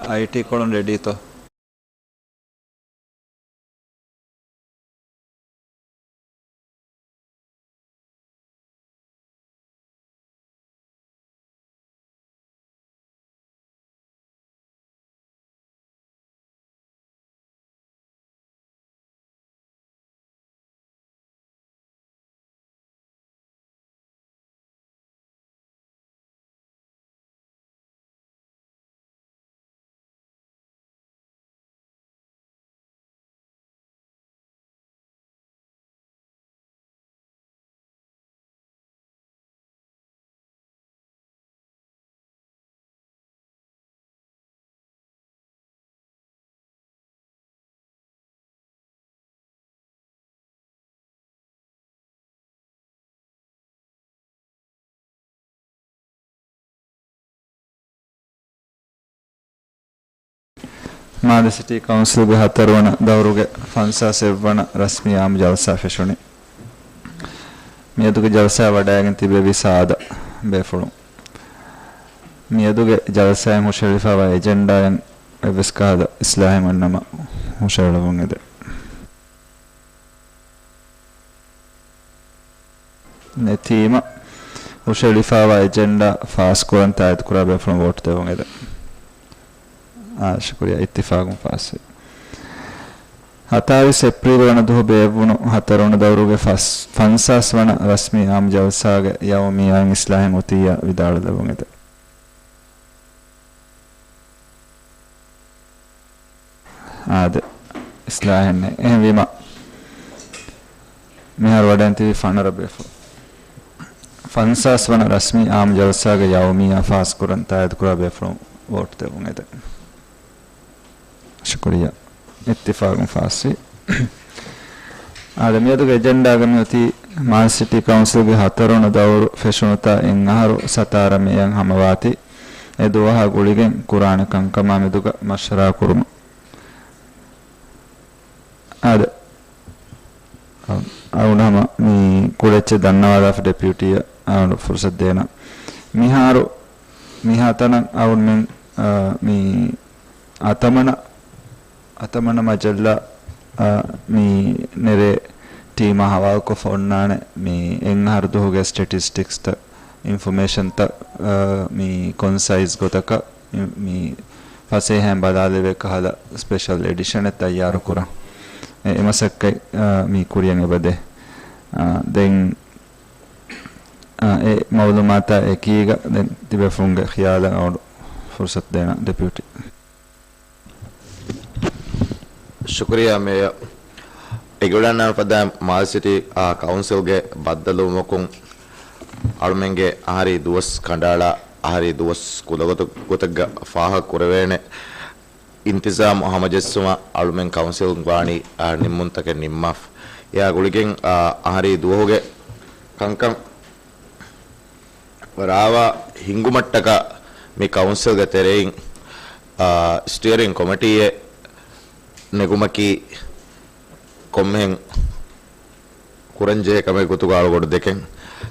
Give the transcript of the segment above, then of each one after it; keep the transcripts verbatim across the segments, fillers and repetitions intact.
އައިޓީ ކޮޅުން ރެޑީތޯ؟ މާލެ ސިޓީ ކައުންސިލްގެ ހަތަރުވަނަ ދައުރުގެ ފަންސާސް އެއްވަނަ ރަސްމީ އާއްމު ޖަލްސާ ފެށުނީ. މިއަދުގެ ޖަލްސާ ވަޑައިގެން ތިބެވި ސާދަ ބޭފުޅުން. މިއަދުގެ ޖަލްސާއިން ހުށަހެޅިފައިވާ އެޖެންޑާއިން އެއްވެސް ކަހަލަ އިސްލާހެއް އޮންނަމަ ހުށަހެޅަވަން އެދެ. ނެތީމަ ހުށަހެޅިފައިވާ އެޖެންޑާ ފާސްކުރަން ތާއީދުކުރާ ބޭފުޅުން ވޯޓް ދެވަން އެދެ. އާ، ޝުކުރިއްޔާ، އިއްތިފާގުން ފާސްވި. ހަތާވީސް އޭޕްރީލް ވަނަ ދުވަހު ބޭއްވުނު ހަތަރުވަނަ ދައުރުގެ ފަސް، ފަންސާސް ވަނަ ރަސްމީ އާއްމު ޖަލްސާގެ ޔައުމިއްޔާއިން އިސްލާހެއް އޮތިއްޔާ ވިދާޅުލެވުން އެދެ. އާދެ، އިސްލާހެއް ނެތް. އެހެންވީމަ، މިހާރު ވަޑައިން ތިބި ފަނަރަ ބޭފުޅު. ފަންސާސް ވަނަ ރަސްމީ އާއްމު ޖަލްސާގެ ޔައުމިއްޔާ ފާސްކުރަން ތާއީދުކުރާ ބޭފުޅުން ވޯޓް ދެވުން އެދެ. ޝުކުރިއްޔާ. އިއްތިފާގުން ފާސްވި. އާދެ، މިއަދުގެ އެޖެންޑާގަ މިއޮތީ މާލެ ސިޓީ ކައުންސިލްގެ ހަތަރުވަނަ ދައުރު ފެށުނުތާ އެއް އަހަރު ސަތާރަ މޭއަށް ހަމަވާތީ، އެ ދުވަހާ ގުޅިގެން ކުރާނެ ކަންކަމާ މެދުގަ މަޝްވަރާ ކުރުމަށް. އާދެ، އަޅުގަނޑު ހަމަ މި ކުޑައެއްޗެއް ދަންނަވާލާފަ ޑެޕިއުޓީއަށް އަޅުގަނޑު ފުރުސަތު ދޭނަން. މިހާރު މިހާތަނަށް އަޅުގަނޑުމެން، އާ، މި އަތަމަނަ، އަތަމަނަ މަޖައްލާ، އާ، މި ނެރޭ ޓީމާ ހަވާލުކޮށްފަ އޮންނާނެ މި އެއް އަހަރު ދުވަހުގެ ސްޓެޓިސްޓިކްސްތައް، އިންފޮމޭޝަންތައް، އާ، މި ކޮންސައިޒް ގޮތަކަށް މި، މި ފަސޭހައިން ބަލާލެވޭ ކަހަލަ ސްޕެޝަލް އެޑިޝަނެއް ތައްޔާރުކުރަން. އެ، އެ މަސައްކަތް، އާ، މި ކުރިޔަށް އެބަދޭ. އާ، ދެން، އާ، އެ މައުލޫމާތާ އެކީގަ ދެން ތިބޭފުޅުންގެ ޚިޔާލަށް އަޅުގަނޑު ފުރުސަތު ދޭނަން ޑެޕިއުޓީ. ޝުކުރިއްޔާ މޭޔަރ. އެނގިވަޑަންނާން ފަދައިން މާލެ ސިޓީ، އާ، ކައުންސިލްގެ ބައްދަލުވުމަކުން އަޅުމެންގެ އަހަރީ ދުވަސް ކަނޑައަޅާ، އަހަރީ ދުވަސް ކުލަގޮތު-، ގޮތެއްގަ ފާހަގަ ކުރެވޭނެ އިންތިޒާމު ހަމަޖެއްސުމަށް އަޅުމެން ކައުންސިލް ވާނީ، އާ، ނިންމުންތަކެއް ނިންމާފަ. އެއާ ގުޅިގެން، އާ، އަހަރީ ދުވަހުގެ ކަންކަން ރާވާ ހިންގުމަށްޓަކާ މި ކައުންސިލްގެ ތެރެއިން، އާ، ސްޓިއަރިން ކޮމިޓީއެއް ނެގުމަކީ ކޮންމެހެން ކުރަންޖެހޭ ކަމެއް ގޮތުގަ އަޅުގަނޑު ދެކެން،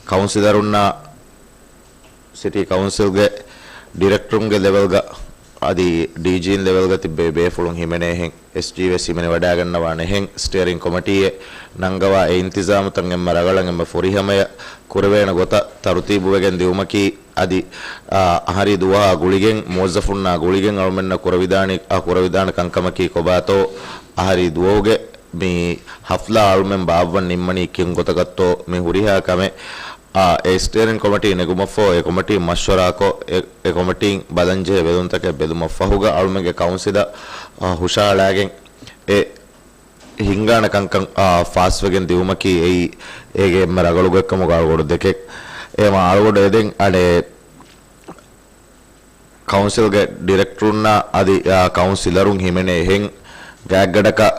ކައުންސިލަރުންނާ ސިޓީ ކައުންސިލްގެ ޑިރެކްޓަރުންގެ ލެވެލްގަ އަދި ޑީޖީން ލެވެލްގަ ތިއްބެވި ބޭފުޅުން ހިމެނޭހެން، އެސްޖީވެސް ހިމެނިވަޑައިގަންނަވާނެހެން، ސްޓިއަރިން ކޮމިޓީއެއް ނަންގަވާ އެ އިންތިޒާމުތައް އެންމެ ރަގަޅަށް އެންމެ ފުރިހަމަޔަށް ކުރެވޭނެ ގޮތަށް ތަރުތީބުވެގެން ދިއުމަކީ، އަދި، އާ، އަހަރީ ދުވަހާ ގުޅިގެން މުވައްޒަފުންނާ ގުޅިގެން އަޅުމެންނަށް ކުރެވިދާނީ، އާ، ކުރެވިދާނެ ކަންކަމަކީ ކޮބާތޯ، އަހަރީ ދުވަހުގެ މި ހަފްލާ އަޅުމެން ބާއްވަން ނިންމަނީ ކިހިން ގޮތަކަށްތޯ މި ހުރިހާ ކަމެއް، އާ، އެ ސްޓިއަރިން ކޮމިޓީ ނެގުމަށްފަހު އެ ކޮމިޓީން މަޝްވަރާކޮށް، އެ، އެ ކޮމިޓީން ބަލަންޖެހޭ ބެލުންތަކެއް ބެލުމަށްފަހުގަ އަޅުމެންގެ ކައުންސިލަށް، އާ، ހުށަހަޅާގެން އެ ހިންގާނެ ކަންކަން، އާ، ފާސްވެގެން ދިއުމަކީ އެއީ އޭގެ އެންމެ ރަގަޅު ގޮތްކަމުގަ އަޅުގަނޑު ދެކެން. އެހެންވީމަ އަޅުގަނޑު އެދެން އަނެއް ކައުންސިލްގެ ޑިރެކްޓަރުންނާ އަދި، އާ، ކައުންސިލަރުން ހިމެނޭ އެހެން ގާތްގަނޑަކަށް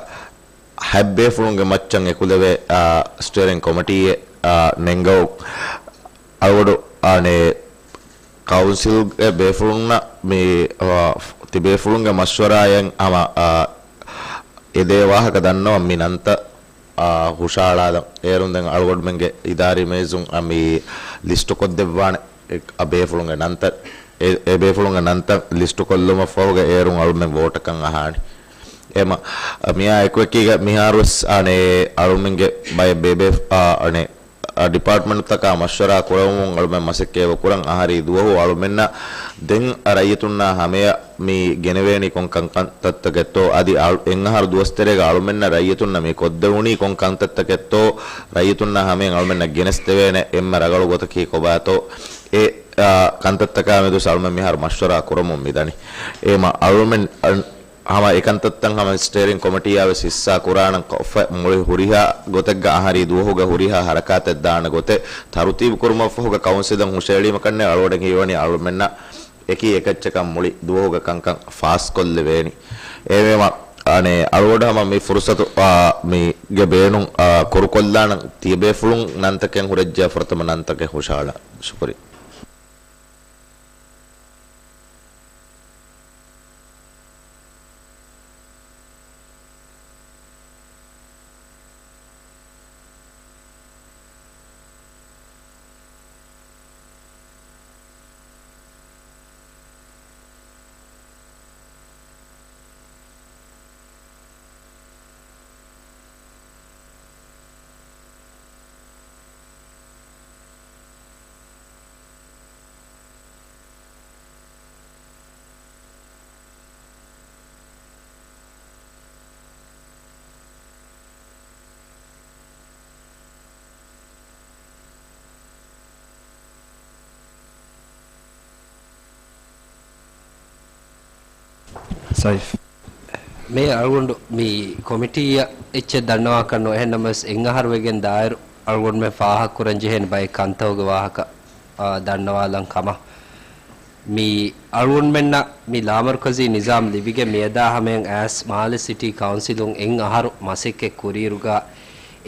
ހަތް ބޭފުޅުންގެ މައްޗަށް އެކުލެވޭ، އާ، ސްޓިއަރިން ކޮމިޓީއެއް، އާ، ނެންގަވުން. އަޅުގަނޑު އަނެއް ކައުންސިލްގެ ބޭފުޅުންނަށް މި، އާ، ތިބޭފުޅުންގެ މަޝްވަރާއަށް ހަމަ، އާ، އެދޭ ވާހަކަ ދަންނަވަން މި ނަންތައް، އާ، ހުށަހަޅާލަން. އޭރުން ދެން އަޅުގަނޑުމެންގެ އިދާރީ މޭޒުން، އާ، މި ލިސްޓުކޮށްދެއްވާނެ، އެ، އާ، ބޭފުޅުންގެ ނަންތައް. އެ، އެ ބޭފުޅުންގެ ނަންތައް ލިސްޓު ކޮށްލުމަށްފަހުގަ އޭރުން އަޅުމެން ވޯޓަކަށް އަހާނެ. އެމަ، މިއާ އެކުއެކީގަ މިހާރުވެސް އަނެ އަޅުމެންގެ ބައެއް ބޭބޭ، އާ، އަނެ އަ، ޑިޕާޓްމަންޓްތަކާ މަޝްވަރާ ކުރަމުން އަޅުމެން މަސައްކަތް ކުރަން އަހަރީ ދުވަހު އަޅުމެންނަށް ދެން ރައްޔިތުންނާ ހަމަޔަށް މި ގެނެވޭނީ ކޮން ކަންކަންތައްތަކެއްތޯ، އަދި އަޅު-، އެއް އަހަރު ދުވަސް ތެރޭގަ އަޅުމެންނަށް ރައްޔިތުންނަށް މި ކޮށްދެވުނީ ކޮން ކަންތައްތަކެއްތޯ، ރައްޔިތުންނާ ހަމަޔަށް އަޅުމެންނަށް ގެނެސްދެވޭނެ އެންމެ ރަގަޅު ގޮތަކީ ކޮބާތޯ، އެ، އާ، ކަންތައްތަކާ މެދު އަޅުމެން މިހާރު މަޝްވަރާ ކުރަމުން މިދަނީ. އެމަ އަޅުމެން އަން-، ހަމަ އެކަންތައްތައް ހަމަ ސްޓޭރިން ކޮމިޓީއާ ވެސް ހިއްސާ ކުރާނަން ކޮށްފަ މުޅި ހުރިހާ ގޮތެއްގަ އަހަރީ ދުވަހުގަ ހުރިހާ ހަރަކާތެއް ދާނެ ގޮތެއް ތަރުތީބު ކުރުމަށްފަހުގަ ކައުންސިލަށް ހުށައެޅީމަކަންނޭ އަޅުގަނޑަށް ހީވަނީ އަޅުމެންނަށް އެކި އެކައްޗަކަށް މުޅި ދުވަހުގަ ކަންކަން ފާސްކޮށްލެވޭނީ. އެވެމަ، އަނެ، އަޅުގަޑު ހަމަ މި ފުރުސަތު، އާ، މީގެ ބޭނުން، އާ، ކުރުކޮށްލާނަން ތިޔަބޭފުޅުން ނަންތަކެއް ހުރެއްޖެ ފުރަތަމަ ނަންތަކެއް ހުށަހަޅަން. ޝުކުރިއްޔާ. ސައިފް. މޭ އަޅުގަނޑު މި ކޮމިޓީއަށް އެއްޗެއް ދަންނަވާކަށް ނު، އެހެން ނަމަވެސް އެއް އަހަރު ވެގެން ދާއިރު އަޅުގަނޑުމެން ފާހަގަކުރަން ޖެހޭނެ ބައެއް ކަންތަކުގެ ވާހަކަ، އާ، ދަންނަވާލަން ކަމަށް. މި އަޅުގަނޑުމެންނަށް މި ލާމަރުކަޒީ ނިޒާމް ލިބިގެން މިއަދާ ހަމަޔަށް އައިސް މާލެ ސިޓީ ކައުންސިލުން އެއް އަހަރު މަސައްކަތް ކުރިއިރުގަ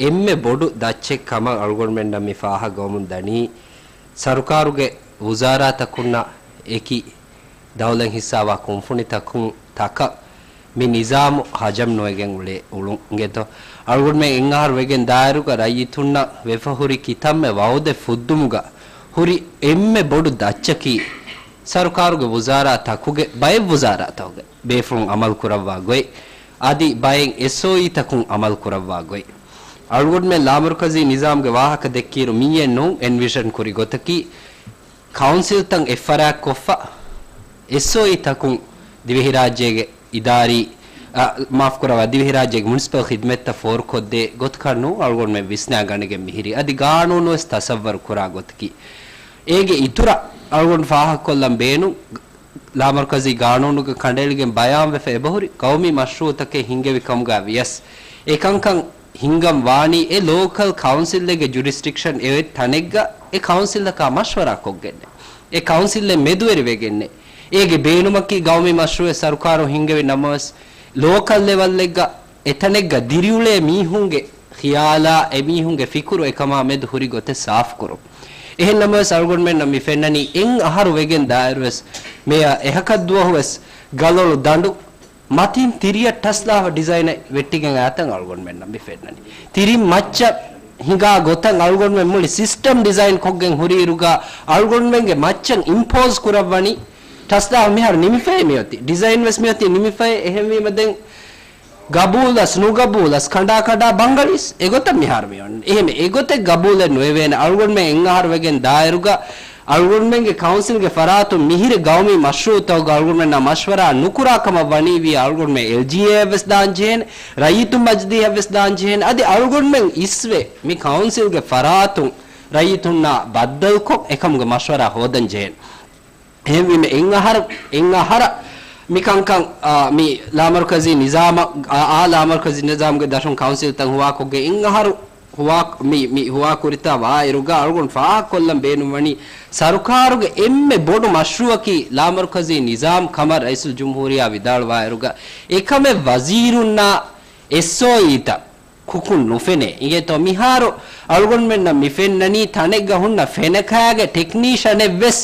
އެންމެ ބޮޑު ދައްޗެއް ކަމަށް އަޅުގަނޑުމެންނަށް މި ފާހަގަވަމުން ދަނީ، ސަރުކާރުގެ ވުޒާރާތަކުންނާ އެކި ދައުލަތް ހިއްސާވާ ކުންފުނިތަކުން ތަކަށް މި ނިޒާމު ހަޖަމް ނުވެގެން އުޅޭ އުޅުން އިނގޭތޯ. އަޅުގަނޑުމެން އެއް އަހަރު ވެގެން ދާއިރުގަ ރައްޔިތުންނަށް ވެފަ ހުރި ކިތަންމެ ވައުދެއް ފުއްދުމުގަ ހުރި އެންމެ ބޮޑު ދައްޗަކީ، ސަރުކާރުގެ ވުޒާރާ ތަކުގެ ބައެއް ވުޒާރާ ތަކުގެ ބޭފުޅުން އަމަލު ކުރައްވާ ގޮތް، އަދި ބައެއް އެސްއޯއީ ތަކުން އަމަލު ކުރައްވާ ގޮތް. އަޅުގަނޑުމެން ލާމަރުކަޒީ ނިޒާމްގެ ވާހަކަ ދެއްކިއިރު މިއެއް ނޫން އެންވިޝަން ކުރި ގޮތަކީ، ކައުންސިލްތައް އެއްފަރާތްކޮށްފަ، އެސްއޯއީ ތަކުން ދިވެހިރާއްޖޭގެ އިދާރީ، އަ، މާފްކުރައްވާ، ދިވެހިރާއްޖޭގެ މުނިސިޕަލް ޚިދްމަތްތައް ފޯރުކޮށްދޭ ގޮތަކަށް ނޫން އަޅުގަނޑުމެން ވިސްނާގަނެގެން މިހިރީ. އަދި ގާނޫނުވެސް ތަސައްވަރު ކުރާ ގޮތަކީ. އޭގެ އިތުރަށް އަޅުގަނޑު ފާހަގަކޮށްލަން ބޭނުން، ލާމަރުކަޒީ ގާނޫނުގެ ކަނޑައެޅިގެން ބަޔާންވެފަ އެބަހުރި ގައުމީ މަޝްރޫއުތަކެއް ހިންގެވި ކަމުގަ ވިޔަސް، އެކަންކަން ހިންގަން ވާނީ އެ ލޯކަލް ކައުންސިލްއެއްގެ ޖުރިސްޑިކްޝަން އެ ތަނެއްގަ އެ ކައުންސިލްއަކާ މަޝްވަރާ ކޮށްގެންނެ. އެ ކައުންސިލްއެއް މެދުވެރިވެގެންނެ. އޭގެ ބޭނުމަކީ ގައުމީ މަޝްރޫއެއް ސަރުކާރުން ހިންގެވި ނަމަވެސް، ލޯކަލް ލެވަލްއެއްގަ އެތަނެއްގަ ދިރިއުޅޭ މީހުންގެ ޚިޔާލާ، އެމީހުންގެ ފިކުރު އެކަމާ މެދު ހުރި ގޮތެއް ސާފުކުރުން. އެހެން ނަމަވެސް، އަޅުގަނޑުމެންނަށް މި ފެންނަނީ އެއް އަހަރު ވެގެން ދާއިރުވެސް، މެޔަ އެހަކަށް ދުވަހުވެސް ގަލޮޅު ދަނޑު މަތިން ތިރިއަށް ޓަސްލާފަ ޑިޒައިނެއް ވެއްޓިގެން އައިތަން އަޅުގަނޑުމެންނަށް މި ފެންނަނީ. ތިރިން މައްޗަށް ހިނގާ ގޮތަށް އަޅުގަނޑުމެން މުޅި ސިސްޓަމް ޑިޒައިން ކޮށްގެން ހުރިއިރުގަ، އަޅުގަނޑުމެންގެ މައްޗަށް އިމްޕޯޒް ކުރައްވަނީ ޓަސްލާފަ މިހާރު ނިމިފައޭ މިއޮތީ. ޑިޒައިން ވެސް މިއޮތީ ނިމިފައޭ. އެހެންވީމަ ދެން ގަބޫލަސް ނުގަބޫލަސް ކަނޑާ ކަނޑާ ބަނގަޅީސް އެގޮތަށް މިހާރު މި އޮންނަ. އެހެން އެގޮތެއް ގަބޫލެއް ނުވެވޭނެ. އަޅުގަނޑުމެން އެއް އަހަރު ވެގެން ދާއިރުގަ އަޅުގަނޑުމެންގެ ކައުންސިލްގެ ފަރާތުން މިހިރެ ގައުމީ މަޝްރޫއުތަކުގަ އަޅުގަނޑުމެންނާ މަޝްވަރާ ނުކުރާ ކަމަށް ވަނީ ވީ އަޅުގަނޑުމެން އެލްޖީއޭއަށް ވެސް ދާން ޖެހޭނެ، ރައްޔިތު މަޖިލީހަށް ވެސް ދާން ޖެހޭނެ. އަދި އަޅުގަނޑުމެން އިސްވެ މި ކައުންސިލްގެ ފަރާތުން ރައްޔިތުންނާ ބައްދަލުކޮށް އެކަމުގެ މަޝްވަރާ ހޯދަން ޖެހޭނެ. އެހެންވީމަ އެއް އަހަރަށް، އެއް އަހަރަށް މިކަންކަން، އާ، މި ލާމަރުކަޒީ ނިޒާމަށް، އާ، އާ ލާމަރުކަޒީ ނިޒާމްގެ ދަށުން ކައުންސިލްތައް ހުވާކޮށްގެން އެއް އަހަރު ހުވާ، މި، މި ހުވާ ކުރިތާ ވާއިރުގަ އަޅުގަނޑު ފާހަގަކޮށްލަން ބޭނުންވަނީ ސަރުކާރުގެ އެންމެ ބޮޑު މަޝްރޫއަކީ ލާމަރުކަޒީ ނިޒާމް ކަމަށް ރައީސުލްޖުމްހޫރިއްޔާ ވިދާޅުވާއިރުގަ އެކަމެއް ވަޒީރުންނާ އެސްއޯއީތައް ކުކުން ނުފެނޭ. އިނގޭތޯ މިހާރު އަޅުގަނޑުމެންނަށް މި ފެންނަނީ ތަނެއްގަ ހުންނަ ފެނަކާގެ ޓެކްނީޝަނެއް ވެސް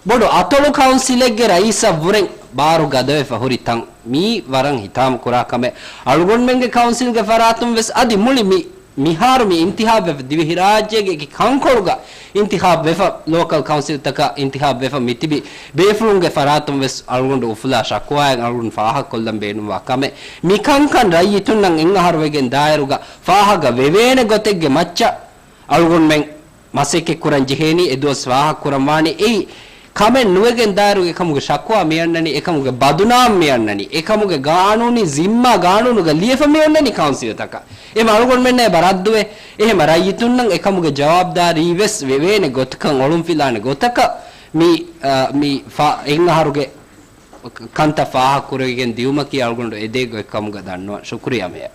ބޮޑު އަތޮޅު ކައުންސިލެއްގެ ރައީސަށް ވުރެން ބާރު ގަދަވެފަ ހުރި ތަން. މީ ވަރަށް ހިތާމަ ކުރާ ކަމެއް. އަޅުގަނޑުމެންގެ ކައުންސިލްގެ ފަރާތުން ވެސް އަދި މުޅި މި މިހާރު މި އިންތިހާބުވެފަ، ދިވެހިރާއްޖޭގެ އެކި ކަންކޮޅުގަ އިންތިހާބުވެފަ، ލޯކަލް ކައުންސިލްތަކަށް އިންތިހާބުވެފަ މިތިބި ބޭފުޅުންގެ ފަރާތުން ވެސް އަޅުގަނޑު އުފުލާ ޝަކުވާއެއް އަޅުގަނޑު ފާހަގަކޮށްލަން ބޭނުންވާ ކަމެއް. މި ކަންކަން ރައްޔިތުންނަށް އެއް އަހަރުވެގެން ދާއިރުގަ ފާހަގަ ވެވޭނެ ގޮތެއްގެ މައްޗަށް އަޅުގަނޑުމެން މަސައްކަތްކުރަން ޖެހޭނީ. އެދުވަސް ފާހަގަކުރަންވާނީ އެއީ ކަމެއް ނުވެގެން ދާއިރުގަ އެކަމުގެ ޝަކުވާ މިއަންނަނީ، އެކަމުގެ ބަދުނާމް މިއަންނަނީ، އެކަމުގެ ގާނޫނީ ޒިންމާ ގާނޫނުގަ ލިޔެފަ މިއަންނަނީ ކައުންސިލްތަކަށް. އެމަ އަޅުގަނޑުމެންނަށް އެބަ ރައްދުވޭ. އެހެމަ ރައްޔިތުންނަށް އެކަމުގެ ޖަވާބުދާރީ ވެސް ވެވޭނެ ގޮތަކަށް، އޮޅުންފިލާނެ ގޮތަކަށް މި، އާ، މި ފާ-، އެއް އަހަރުގެ ކަންތައް ފާހަގަކުރެވިގެން ދިއުމަކީ އަޅުގަނޑު އެދޭ ގޮތް ކަމުގަ ދަންނަވަން. ޝުކުރިއްޔާ މޭޔަރ.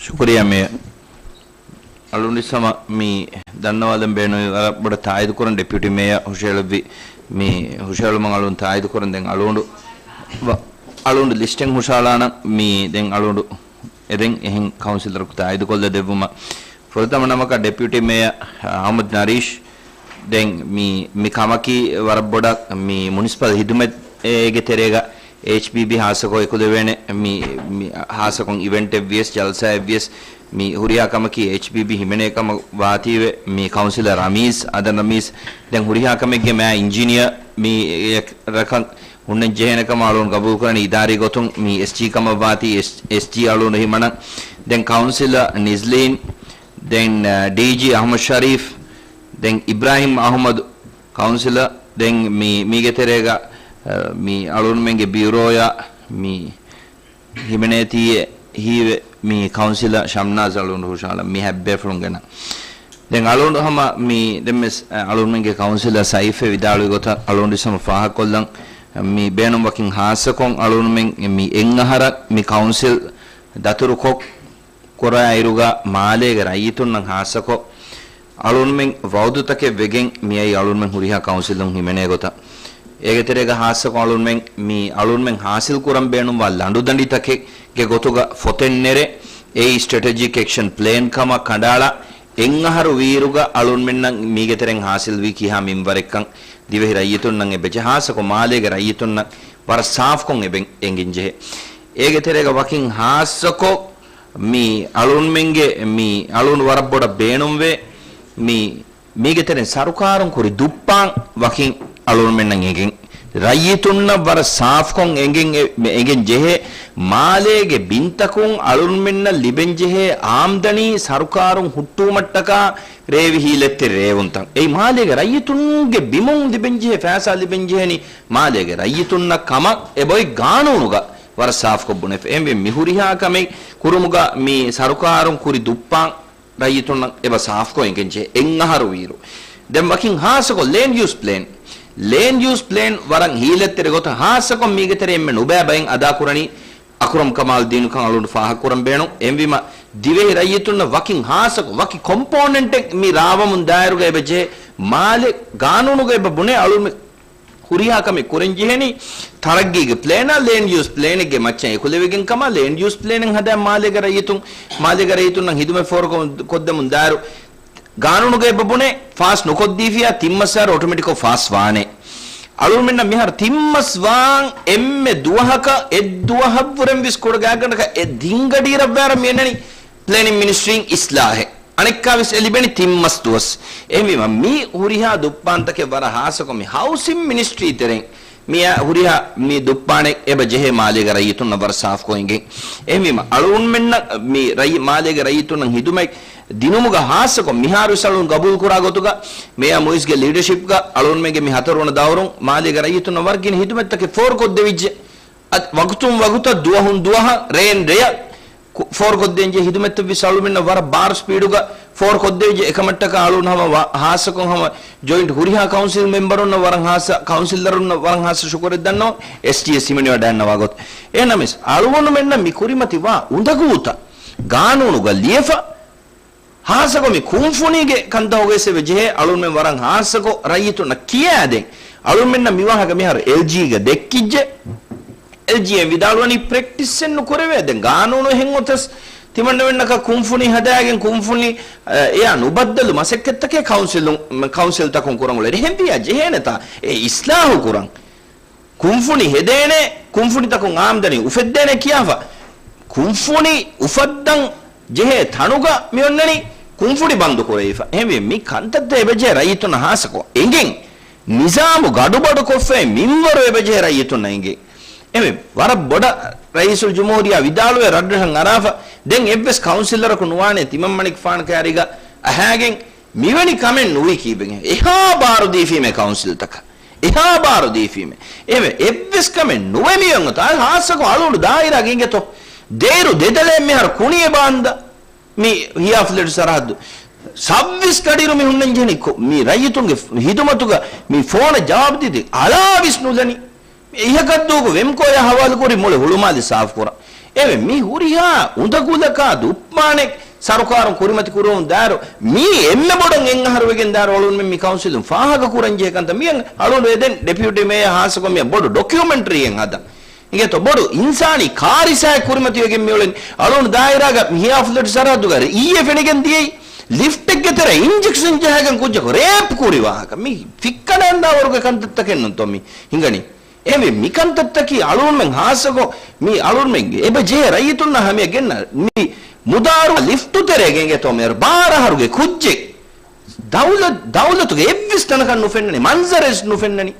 ޝުކުރިއްޔާ މޭޔަރ. އަޅުގަނޑު އިސް ހަމަ މި ދަންނަވާލަން ބޭނުންވީ ވަރަށް ބޮޑަށް ތާއީދު ކުރަން ޑެޕިއުޓީ މޭޔަރ ހުށަހެޅުއްވި މި ހުށަހެޅުމަށް އަޅުގަނޑު ތާއީދު ކުރަން. ދެން އަޅުގަނޑު ވަ-، އަޅުގަނޑު ލިސްޓެއް ހުށަހަޅާނަން މި ދެން އަޅުގަނޑު އެދެން އެހެން ކައުންސިލަރަކު ތާއީދުކޮށްލަ ދެއްވުމަށް. ފުރަތަމަ ނަމަކަށް ޑެޕިއުޓީ މޭޔަރ އަޙްމަދު ނަރީޝް، ދެން މި، މި ކަމަކީ ވަރަށް ބޮޑަށް މި މުނިސިޕަލް ހިދުމަތް އޭގެ ތެރޭގަ އެޗްޕީބީ ހާއްސަކޮށް އެކުލެވޭނެ މި، މި ހާއްސަކޮށް އިވެންޓެއް ވިޔަސް، ޖަލްސާއެއް ވިޔަސް، މި ހުރިހާ ކަމަކީ އެޗްޕީބީ ހިމެނޭ ކަމަށް ވާތީވެ، މި ކައުންސިލަރ ރަމީޒް، އަދަން ރަމީޒް، ދެން ހުރިހާ ކަމެއްގެ މާ އިންޖިނިއަރ މި އެ ރަކަށް ހުންނަން ޖެހޭނެ ކަމަށް އަޅުން ގަބޫލު ކުރަނީ. އިދާރީ ގޮތުން މި އެސްޖީ ކަމަށް ވާތީ އެސް-، އެސްޖީ އަޅުން ހިމަނަން. ދެން ކައުންސިލަރ ނިޒްލީން، ދެން، އަ، ޑީޖީ އަޙްމަދު ޝަރީފް، ދެން އިބްރާހިމް އަޙްމަދު ކައުންސިލަރ، ދެން މި، މީގެ ތެރޭގަ، އަ، މި އަޅުންމެންގެ ބިއުރޯޔާ މި ހިމެނޭތީއޭ ހީވެ، މި ކައުންސިލަރ ޝަމްނާޒް އަޅުން ހުށަހަޅަން މި ހައްބޭފުޅުންގެ ނަން. ދެން އަޅުން ހަމަ މި ދެންވެސް، އަ، އަޅުންމެންގެ ކައުންސިލަރ ސައިފް ވިދާޅުވި ގޮތަށް އަޅުން އިސް ހަމަ ފާހަގަކޮށްލަން މި ބޭނުން ވަކިން ހާއްސަކޮށް އަޅުންމެން މި އެއް އަހަރަށް މި ކައުންސިލް ދަތުރުކޮށް، ކުރާއިރުގަ މާލޭގެ ރައްޔިތުންނަށް ހާއްސަކޮށް، އަޅުންމެން ވައުދުތަކެއް ވެގެން މިއައީ އަޅުންމެން ހުރިހާ ކައުންސިލުން ހިމެނޭ ގޮތަށް. އޭގެ ތެރޭގަ ހާއްސަކޮށް އަޅުންމެން މި އަޅުންމެން ހާސިލް ކުރަން ބޭނުންވާ ލަނޑުދަނޑިތަކެއްގެ ގޮތުގަ ފޮތެއް ނެރެ، އެއީ ސްޓްރެޓެޖިކް އެކްޝަން ޕްލޭން ކަމަށް ކަނޑައަޅާ، އެއް އަހަރު ވީއިރުގަ އަޅުންމެންނަށް މީގެ ތެރެއިން ހާސިލްވީ ކިހާ މިންވަރެއްކަން ދިވެހި ރައްޔިތުންނަށް އެބަޖެ ހާއްސަކޮށް މާލޭގެ ރައްޔިތުންނަށް ވަރަށް ސާފްކޮށް އެބެން އެނގެން ޖެހޭ. އޭގެ ތެރޭގަ ވަކިން ހާއްސަކޮށް މި އަޅުންމެންގެ މި އަޅުން ވަރަށް ބޮޑަށް ބޭނުންވޭ. މި، މީގެ ތެރެއިން ސަރުކާރުން ކުރި ދުއްޕާން ވަކިން އަޅުންމެންނަށް އެނގެން. ރައްޔިތުންނަށް ވަރަށް ސާފްކޮށް އެނގެން އެ-، އެނގެން ޖެހޭ. މާލޭގެ ބިންތަކުން އަޅުންމެންނަށް ލިބެން ޖެހޭ އާމްދަނީ ސަރުކާރުން ހުއްޓުވުމަށްޓަކާ ރޭވި ހީލަތްތެރި ރޭވުންތައް. އެއީ މާލޭގެ ރައްޔިތުންގެ ބިމުން ލިބެން ޖެހޭ ފައިސާ ލިބެން ޖެހެނީ މާލޭގެ ރައްޔިތުންނަށް ކަމަށް އެބައޮތް ގާނޫނުގަ ވަރަށް ސާފްކޮށް ބުނެފަ. އެހެންވެ މި ހުރިހާ ކަމެއް ކުރުމުގަ މި ސަރުކާރުން ކުރި ދުއްޕާން ރައްޔިތުންނަށް އެބަ ސާފްކޮށް އެނގެންޖެހޭ އެއް އަހަރު ވީއިރު. ދެން ވަކިން ހާއްސަކޮށް ލޭންޑް ޔޫސް ޕްލޭން. ލޭންޑް ޔޫސް ޕްލޭން ވަރަށް ހީލަތްތެރި ގޮތަށް ހާއްސަކޮށް މީގެ ތެރެ އެންމެ ނުބައި ބައިން އަދާކުރަނީ އަކުރަމް ކަމާލުއްދީނު ކަން އަޅުގަނޑު ފާހަގަކުރަން ބޭނުން. އެހެންވީމަ ދިވެހި ރައްޔިތުންނަށް ވަކިން ހާއްސަކޮށް ވަކި ކޮމްޕޯނެންޓެއް މި ރާވަމުން ދާއިރުގަ އެބަ ޖެހޭ މާލެ ގާނޫނުގަ އެބަ ބުނޭ އަޅުމެ ހުރިހާ ކަމެއް ކުރަން ޖެހެނީ ތަރައްގީގެ ޕްލޭނާ، ލޭންޑް ޔޫސް ޕްލޭނެއްގެ މައްޗަށް އެކުލެވިގެން ކަމަށް. ލޭންޑް ޔޫސް ޕްލޭނެއް ހަދާ މާލޭގެ ރައްޔިތުން، މާލޭގެ ރައްޔިތުންނަށް ހިދުމަތް ފޯރުކޮށްދެމުން ދާއިރު ގާނޫނުގަ އެބަ ބުނޭ ފާސް ނުކޮށްދީފިޔާ ތިންމަސް ވާއިރު އޮޓޮމެޓިކްކޮށް ފާސް ވާނެ. އަޅުގަނޑުމެންނަށް މިހާރު ތިންމަސް ވާން އެންމެ ދުވަހަކަށް އެއްދުވަހަށްވުރެން ވެސް ކުޑަގާތްގަނޑަކަށް އެ ދިންގަޑިއިރަށްވާއިރަށް މިއަންނަނީ ޕްލޭނިން މިނިސްޓްރީން އިސްލާހެއް. އަނެއްކާވެސް އެ ލިބެނީ ތިންމަސް ދުވަސް. އެހެންވީމަ މި ހުރިހާ ދުއްޕާންތަކެއް ވަރަށް ހާއްސަކޮށް މި ހައުސިން މިނިސްޓްރީ ތެރެއިން މިއާ ހުރިހާ މި ދުއްޕާނެއް އެބަ ޖެހޭ މާލޭގެ ރައްޔިތުންނަށް ވަރަށް ސާފްކޮށް އެނގެން. އެހެންވީމަ އަޅުގަނޑުމެންނަށް މި ރައްޔި-، މާލޭގެ ރައްޔިތުންނަށް ހިދުމަތް ދިނުމުގަ ހާއްސަކޮށް މިހާރު ވެސް އަޅުން ގަބޫލުކުރާ ގޮތުގަ މޭޔާ މުއިޒްގެ ލީޑަޝިޕްގަ އަޅުގަނޑުމެންގެ މި ހަތަރުވަނަ ދައުރުން މާލޭގެ ރައްޔިތުންނަށް ވަރަށް ގިނަ ހިދުމަތްތަކެއް ފޯރުކޮށްދެވިއްޖެ. އަދި ވަގުތުން ވަގުތަށް ދުވަހުން ދުވަހަށް ރޭން ރެޔަށް ކު-، ފޯރުކޮށްދޭންޖެހޭ ހިދުމަތްތައްވެސް އަޅުމެންނަށް ވަރަށް ބާރު ސްޕީޑުގަ ފޯރުކޮށްދެވިއްޖެ. އެކަމަށްޓަކާ އަޅުން ހަމަ ވަ-، ހާއްސަކޮށް ހަމަ ޖޮއިންޓް ހުރިހާ ކައުންސިލް މެމްބަރުންނަށް ވަރަށް ހާއްސަ، ކައުންސިލަރުންނަށް ވަރަށް ހާއްސަ ޝުކުރެއް ދަންނަވަން. އެސްޓީއެސް ހިމެނިވަޑައިގަންނަވާ ގޮތަށް. އެހެންނަމަވެސް އަޅުގަނޑުމެންނަށް މި ކުރިމަތިވާ އުނދަގޫތައް ގާނޫނުގަ ލިޔެފަ، ހާއްސަކޮށް މި ކުންފުނީގެ ކަންތައް އޮގެސް އެބަ ޖެހޭ އަޅުންމެން ވަރަށް ހާއްސަކޮށް ރައްޔިތުންނަށް ކިޔާދޭން. އަޅުންމެންނަށް މިވާހަކަ މިހާރު އެލްޖީގަ ދެއްކިއްޖެ. އެލްޖީއެން ވިދާޅުވަނީ ޕްރެކްޓިސްއެއް ނުކުރެވޭ. ދެން ގާނޫނު އެހެން އޮތަސް ތިމަންނަމެންނަކަށް ކުންފުނި ހަދާގެން ކުންފުނި، އަ، އެއާ ނުބައްދަލު މަސައްކަތްތަކެއް ކައުންސިލުން، ކައުންސިލްތަކުން ކުރަން އުޅެނީ. އެހެންވިޔާ ޖެހޭނެތާ އެ އިސްލާހު ކުރަން. ކުންފުނި ހެދޭނެ، ކުންފުނިތަކުން އާމްދަނީ އުފެއްދޭނެ ކިޔާފަ، ކުންފުނި އުފައްދަން ޖެހޭ ތަނުގަ މި އޮންނަނީ ކުންފުނި ބަންދު ކުރެވިފަ. އެހެންވެ، މި ކަންތައްތައް އެބަޖެހޭ ރައްޔިތުންނަށް ހާއްސަކޮށް އެނގެން، ނިޒާމު ގަޑުބަޑުކޮށްފައި މިންވަރު އެބަޖެހޭ ރައްޔިތުންނަށް އެނގެން. އެމެ ވަރަށް ބޮޑަށް ރައީސުލް ޖުމްހޫރިއްޔާ ވިދާޅުވެ ރަށްރަށަށް އަރާފަ، ދެން އެއްވެސް ކައުންސިލަރަކު ނުވާނެ ތިމަންމަނިކުފާނު ކައިރީގަ އަހާގެން މިވެނި ކަމެއް ނުވީ ކީއްވެގެން؟ އެހާ ބާރު ދީފީމޭ ކައުންސިލްތަކަށް. އެހާ ބާރު ދީފީމޭ. އެވެ، އެއްވެސް ކަމެއް ނުވެ މި އޮތް އޮތާ ހާއްސަކޮށް އަޅުގަނޑު ދާއިރާގެ އިނގޭތޯ. ދޭއިރު ދެދަލޭ މިހާރު ކުނި އެބަ އަންދަ މި ހިޔާފުލެޓު ސަރަހައްދު. ސައްބީސް ގަޑިއިރު މި ހުންނަން ޖެހެނީ ކޮ-، މި ރައްޔިތުންގެ ހިދުމަތުގަ މި ފޯނަށް ޖަވާބު ދީދީ އަޅާވީސް ނުލަނީ. މި އިހަކަށްދޫގު ވެމްކޯއާ ހަވާލުކުރި މުޅި ހުޅުމާލެ ސާފުކުރަން. އެވެ، މި ހުރިހާ އުނދަގުލަކާ ދުއްޕާނެ ސަރުކާރުން ކުރިމަތި ކުރަމުން ދާއިރު، މީ އެންމެ ބޮޑަށް އެއް އަހަރު ވެގެން ދާއިރު އަޅުގަނޑުމެން މި ކައުންސިލުން ފާހަގަ ކުރަން ޖެހޭ ކަންތައް. މި އަޅުގަނޑު އެދެން ޑެޕިއުޓީ މޭޔަރ ހާއްސަކޮށް މި ބޮޑު ޑޮކިއުމެންޓަރީއެއް ހަދަން. އިނގޭތޯ ބޮޑު އިންސާނީ ކާރިސާއެއް ކުރިމަތިވެގެން މިއުޅެނީ. އަޅުގަނޑު ދާއިރާގަ ހިޔާފުލެޓު ސަރަހައްދުގަ އިއްޔެ ފެނިގެން ދިޔައީ ލިފްޓެއްގެ ތެރެ އިންޖެކްޝަން ޖަހައިގެން ކުއްޖަކު ރޭޕް ކުރި ވާހަކަ. މި ފިއްކަނޑައަންދާވަރުގެ ކަންތައްތަކެއް ނޫންތޯ މި ހިނގަނީ. އެހެންވެ، މި ކަންތައްތަކީ އަޅުގަނޑުމެން ހާއްސަކޮށް މި އަޅުގަނޑުމެން އެބަ ޖެހޭ ރައްޔިތުންނަށް ހަމަޔަށް ގެންނަ މި މުދާރު ލިފްޓު ތެރޭގެ އިނގޭތޯ މޭރު ބާރަ އަހަރުގެ ކުއްޖެއް. ދައުލަ-، ދައުލަތުގެ އެއްވެސް ތަނަކަށް ނުފެންނަނީ، މަންޒަރެއް ނުފެންނަނީ.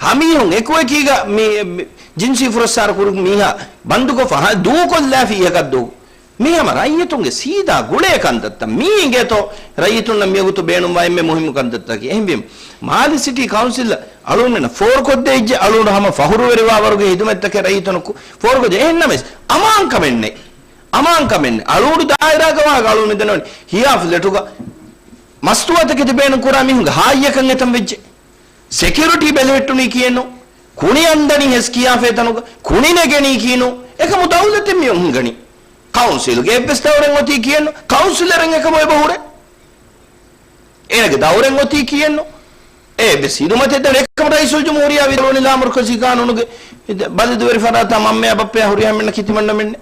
ހަމީހުން އެކުއެކީގަ މި، މި ޖިންސީ ފުރައްސާރަ ކުރު މީހާ ބަންދުކޮށްފަ ހަ-، ދޫކޮށްލާފި އިހަކަށްދޫ. މީ ހަމަ ރައްޔިތުންގެ ސީދާ ގުޅޭ ކަންތައްތައް. މީ އިނގޭތޯ ރައްޔިތުންނަށް މިވަގުތު ބޭނުންވާ އެންމެ މުހިންމު ކަންތައްތަކީ. އެހެންވީމަ، މާލެ ސިޓީ ކައުންސިލަށް އަޅުގަނޑުމެންނަށް ފޯރުކޮށްދޭ އިއްޖެ އަޅުގަނޑު ހަމަ ފަހުރުވެރިވާވަރުގެ ހިދުމަތްތަކެއް ރައްޔިތުންނަށް ކު-، ފޯރުކޮށްދޭ. އެހެންނަމަވެސް، އަމާންކަމެއްނެތް. އަމާންކަމެއް ނެތް. އަޅުގަނޑު ދާއިރާގަ ވާހަކަ އަޅުގަނޑު މި ދަންނަވަނީ. ހިޔާ ފްލެޓުގަ މަސްތުވާތަކެތި ބޭނުން ކުރާ މީހުންގެ ހާއްޔަކަށް އެތަން ވެއްޖެ. ސެކިއުރިޓީ ބެލެހެއްޓުނީ ކިއެއްނު؟ ކުނި އަންދަނީ ހެސް ކިޔާފޭ ތަނުގަ. ކުނި ނެގެނީ ކީއްނު؟ އެކަމު ދައުލަތެއް މިއޮން ހިނގަނީ. ކައުންސިލްގެ އެއްވެސް ދައުރެއް އޮތީ ކިއެއްނު؟ ކައުންސިލަރެއް އެކަމު އެބަ ހުރޭ. އޭނަގެ ދައުރެއް އޮތީ ކިއެއްނު؟ އެއްވެސް ހިދުމަތެއް ދެން އެކަމު ރައީސުލްޖުމްހޫރިއްޔާ ވިދާޅުވަނީ ލާމަރުކަޒީ ގާނޫނުގެ ބަލަދުވެރި ފަރާތާ މަންމަޔާ ބައްޕަޔާ ހުރިހާ އެންމެންނަކީ ތިމަންނަމެންނޭ.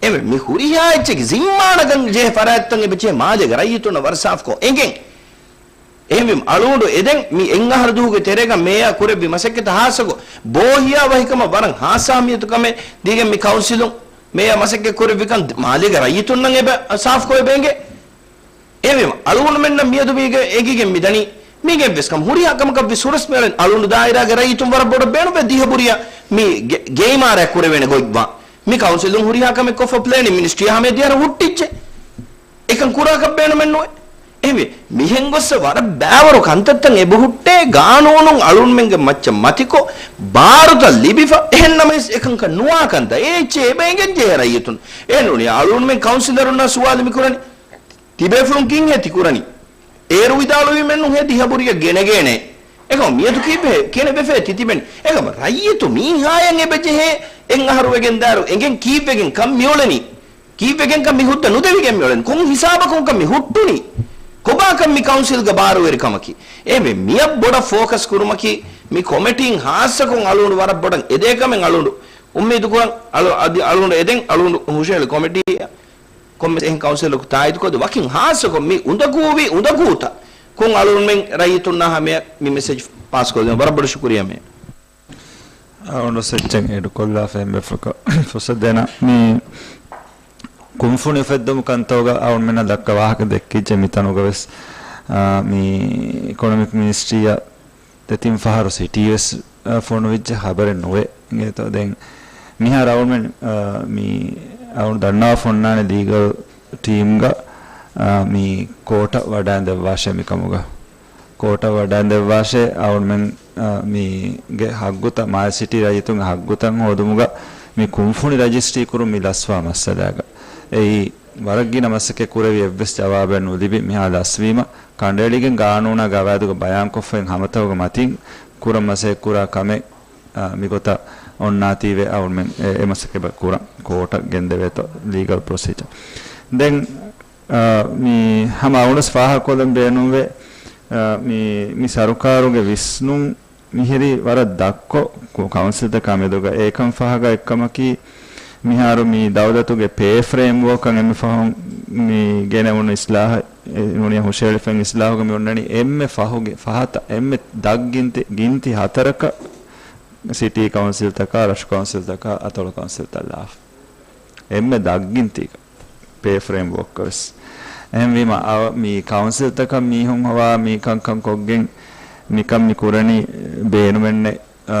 އެވެ، މި ހުރިހާ އެއްޗެއްގެ ޒިންމާ ނަގަން ޖެހޭ ފަރާތްތައް އެބަ ޖެހޭ މާލޭގެ ރައްޔިތުންނަށް ވަރަށް ސާފުކޮށް އެނގެން. އެހެންވީމަ، އަޅުގަނޑު އެދެން މި އެއް އަހަރު ދުވަހުގެ ތެރޭގަ މޭޔާ ކުރެއްވި މަސައްކަތަށް ހާއްސަކޮށް، ބޯހިޔާވަހިކަމަށް ވަރަށް ހާއްސަ އަހައްމިޔަތު ކަމެއް ދީގެން މި ކައުންސިލުން މޭޔާ މަސައްކަތް ކުރެއްވިކަން މާލޭގެ ރައްޔިތުންނަށް އެބަ ސާފުކޮށް އެބަ އެނގޭ. އެހެންވީމަ، އަޅުގަނޑުމެންނަށް މިއަދު މީގެ އެނގިގެން މިދަނީ، މީގެ އެއްވެސް ކަމެއް ހުރިހާ ކަމަކަށް ވެސް ހުރަސް މިއަޅަން އަޅުގަނޑު ދާއިރާގެ ރައްޔިތުން ވަރަށް ބޮޑަށް ބޭނުންވޭ ދިހަ ބުރިޔަށް މި ގެ-، ގެއިމާރާ ކުރެވޭނެ ގޮތްވާން. މި ކައުންސިލުން ހުރިހާ ކަމެއް ކޮށްފަ ޕްލޭނިން މިނިސްޓްރީއާ ހަމަޔަށް ދިޔަ ހުއްޓިއްޖެ. އެކަން ކުރާކަށް ބޭނުމެއް ނުވޭ. އެހެންވެ، މިހެން ގޮއްސަ ވަރަށް ބާވަރު ކަންތައްތައް އެބަހުއްޓޭ، ގާނޫނުން އަޅުންމެންގެ މައްޗަށް މަތިކޮށް، ބާރުތައް ލިބިފަ، އެހެން ނަމަވެސް އެކަންކަން ނުވާ ކަންތައް އެ އެއްޗެއް އެބަ އެނގެން ޖެހޭ ރައްޔިތުން. އެ ނޫނީ އަޅުންމެން ކައުންސިލަރުންނާ ސުވާލު މި ކުރަނީ. ތިބޭފުޅުން ކިހިނެއް ތި ކުރަނީ؟ އޭރު ވިދާޅުވީމެއްނު ހޭ ދިހަ ބުރިއަށް ގެނެގޭނެ. އެކަމަ މިއަދު ކީއްވެ ކިހިނެއް ވެފައޭ ތި ތިބެނީ؟ އެކަމަ ރައްޔިތު މީހާޔަށް އެބަ ޖެހޭ އެއް އަހަރު ވެގެން ދާއިރު އެނގެން ކީއްވެގެން ކަން މިއުޅެނީ؟ ކީއްވެގެންކަން މި ހުއްދަ ނުދެވިގެން މިއުޅެނީ؟ ކޮން ހިސާބަކުންކަން މި ހުއްޓުނީ؟ ކޮބާކަން މި ކައުންސިލްގެ ބާރުވެރިކަމަކީ؟ އެހެންވެ، މިއަށް ބޮޑަށް ފޯކަސް ކުރުމަކީ މި ކޮމިޓީން ހާއްސަކޮށް އަޅުގަނޑު ވަރަށް ބޮޑަށް އެދޭ ކަމެއް އަޅުގަނޑު އުއްމީދު ކުރަން. އަޅު-، އަދި އަޅުގަނޑު އެދެން އަޅުގަނޑު ހުށަހެޅި ކޮމިޓީއަށް ކޮންމެސް އެހެން ކައުންސިލަކު ތާއީދުކޮށްދޭ، ވަކިން ހާއްސަކޮށް މި އުނދަގޫވި އުނދަގޫތަކުން އަޅުގަނޑުމެން ރައްޔިތުންނާ ހަމަޔަށް މި މެސެޖް ޕާސްކޮށްދޭން. ވަރަށް ބޮޑަށް ޝުކުރިއްޔާ މޭ. އަޅުގަނޑު އެއްޗެއް އެޑުކޮށްލާފަ އެންމެ ފުރުސަ-، ފުރުސަތު ދޭނަން. މި ކުންފުނި އުފެއްދުމު ކަންތައްގަ އަޅުގަނޑުމެންނަށް ދައްކާ ވާހަކަ ދެއްކިއްޖެ މިތަނުގަ ވެސް، އާ، މި އިކޮނޮމިކް މިނިސްޓްރީއަށް ދެތިން ފަހަރު ސިޓީ ވެސް، އާ، ފޮނުވިއްޖެ ޚަބަރެއް ނުވޭ. އިނގޭތޯ ދެން މިހާރު އަޅުމެން، އާ، މި އަޅުން ދަންނަވާފަ އޮންނާނެ ލީގަލް ޓީމްގަ، އާ، މި ކޯޓަށް ވަޑައިން ދެއްވާށޭ މިކަމުގަ. ކޯޓަށް ވަޑައިން ދެއްވާށޭ އަޅުމެން، އާ، މީގެ ހައްގުތައް، މާލެ ސިޓީ ރައްޔިތުންގެ ހައްގުތައް ހޯދުމުގަ މި ކުންފުނި ރަޖިސްޓްރީ ކުރުން މި ލަސްވާ މައްސަލާގަ. އެއީ ވަރަށް ގިނަ މަސައްކަތް ކުރެވި އެއްވެސް ޖަވާބެއް ނުލިބި މިހާ ލަސްވީމަ، ކަނޑައެޅިގެން ގާނޫނާ ގަވާއިދުގަ ބަޔާންކޮށްފައި ހަމަތަކުގެ މަތިން ކުރަން މަސައްކަތް ކުރާ ކަމެއް، އާ، މިގޮތަށް އޮންނާތީވެ އަޅުމެން އެ، އެ މަސައްކަތް ކުރަން ކޯޓަށް ގެންދެވޭތޯ ލީގަލް ޕްރޮސީޖަރ. ދެން، އާ، މި ހަމަ އަޅުނަސް ފާހަގަކޮށްލަން ބޭނުންވޭ، އާ، މި، މި ސަރުކާރުގެ ވިސްނުން މިހިރީ ވަރަށް ދަށްކޮށް ކު-، ކައުންސިލްތަކާ މެދުގަ އެކަން ފަހަގަ އެއްކަމަކީ، މިހާރު މި ދައުލަތުގެ ޕޭ ފްރޭމްވޯކަށް އެންމެ ފަހުން މި ގެނެވުނު އިސްލާހަށް، އެ، ނޫނީ ހުށަހެޅިފައި އިސްލާހުގަ މި އޮންނަނީ އެންމެ ފަހުގެ ފަހަތަށް އެންމެ ދަށް ގިންތި، ގިންތި ހަތަރަކަށް ސިޓީ ކައުންސިލްތަކާ، ރަށު ކައުންސިލްތަކާ، އަތޮޅު ކައުންސިލްތައް ލާފަ. އެންމެ ދަށްގިންތީގަ ޕޭ ފްރޭމްވޯކް ވެސް. އެހެންވީމަ، އަ، މި ކައުންސިލްތަކަށް މީހުން ހޮވާ މި ކަންކަން ކޮށްގެން މިކަން މި ކުރަނީ ބޭނުމެއްނެއް، އަ،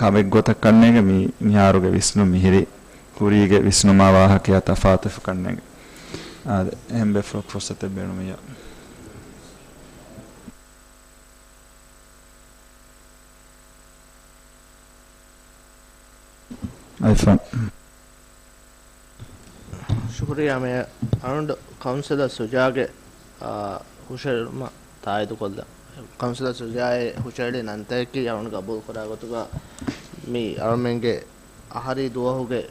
ކަމެއް ގޮތަށް ކަންނޭނގެ މި، މިހާރުގެ ވިސްނުން މިހިރީ ކުރީގެ ވިސްނުމާ ވާހަކަޔާ ތަފާތުވެފަ ކަންނޭނގެ. އާދެ، އެހެން ބޭފުޅަކު ފުރުސަތެއް ބޭނުމިއްޔާ. އައިފޯން. ޝުކުރިއްޔާ މޭޔަރ. އަޅުގަނޑު ކައުންސިލަރ ސުޖާގެ، އާ، ހުށައެޅުމަށް ތާއީދުކޮށްލަން. ކައުންސިލަރ ސުޖާއޭ ހުށައެޅި ނަންތަކަކީ އަޅުގަނޑު ގަބޫލުކުރާ ގޮތުގަ މި އަޅުމެންގެ އަހަރީ ދުވަހުގެ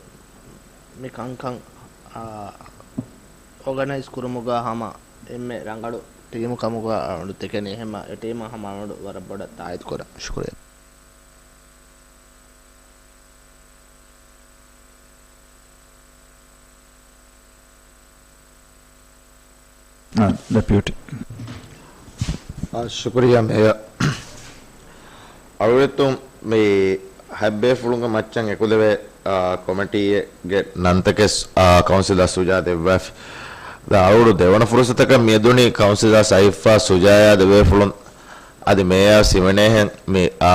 މި ކަންކަން، އާ، އޯގަނައިޒް ކުރުމުގަ ހަމަ އެންމެ ރަނގަޅު ޓީމު ކަމުގަ އަޅުގަނޑު ދެކެނީ. އެހެންމަ އެ ޓީމަށް ހަމަ އަޅުގަނޑު ވަރަށް ބޮޑަށް ތާއީދު ކުރަން. ޝުކުރިއްޔާ. އާ، ޑެޕިއުޓީ. އާ، ޝުކުރިއްޔާ މޭޔަރ. އަޅުގަނޑު މި ހަތް ބޭފުޅުންގެ މައްޗަށް އެކުލެވޭ، އާ، ކޮމިޓީގެ ނަންތަކެއް، އާ، ކައުންސިލަރ ސުޖާ ދެއްވާފި. ދާ އަޅުގަނޑު ދެވަނަ ފުރުސަތަކަށް މިއަދުނީ ކައުންސިލަރ ސައިފާ ސުޖާޔާ ދެ ބޭފުޅުން އަދި މޭޔަރ ސިމެނޭހެން މި، އާ،